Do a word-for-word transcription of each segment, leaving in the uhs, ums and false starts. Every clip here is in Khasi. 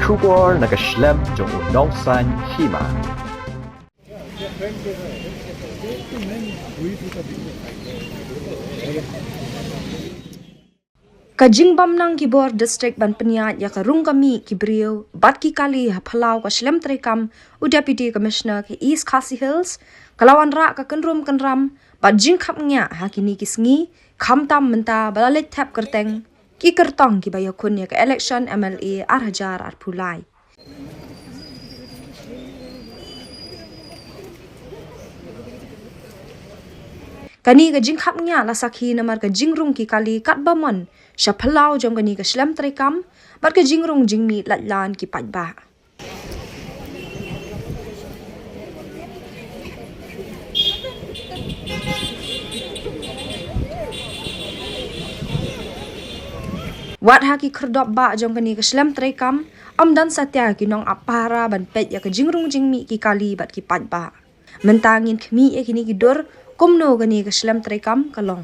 Khubor na ka shlem jong u nongsan hima. Ka jingbam nang ki bor district ban pynïaid ïa ka rung ka mih ki briew bad ki kali ha phyllaw ka shlem treikam u Deputy Commissioner ka East Khasi Hills ka la wanrah ka kynrum kynram bad jingkhapngiah ha kine ki sngi, khamtam mynta ba la leit thep kyrteng ki kyrtong kiba ïakhun ïa ka election M L A ar hajar arphew lai. Kane ka jingkhapngiah la sakhi namar ka jingrung ki kali katba mon sha phyllaw jong kane ka shlem treikam bad ka jingrung jingmih laitlan ki paidbah. Wat ha ki khyrdop bah jong kane ka shlem treikam, ym don satia ki nongap pahara ban peit ïa ka jingrung jingmih ki kali bad ki paidbah. Mynta ngin khmih ïa kine ki dur kumno kane ka shlem treikam ka long.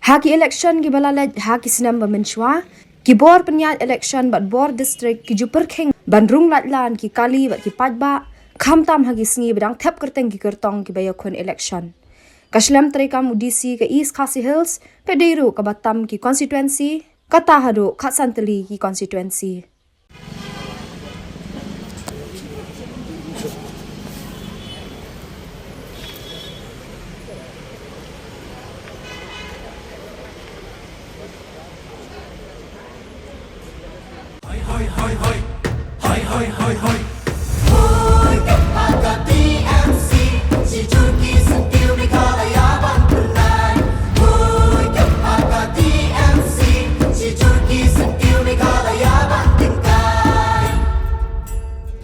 Ha ki election kiba la leit ha ki snem ba mynshuwa, ki bor pynïaid election bad bor district ki ju pyrkhing ban rung laitlan ki kali bad ki paidbah, khamtam ha ki sngi ba dang thep kyrteng ki kyrtong kiba ïakhun election. Ka shlem treikam u D C ka East Khasi Hills ka dei ruh kaba tam ki constituency, kata haduh khatsan tylli ki constituency.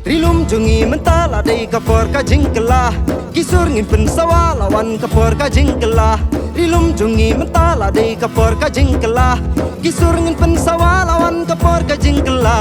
Ri lum jong ngi mynta la dei ka por ka jingkylla. Ki sur ngin pynsawa la wan ka por ka jingkylla. Ri lum jong ngi mynta la dei ka por ka jingkylla. Ki sur ngin pynsawa la wan ka por ka jingkylla.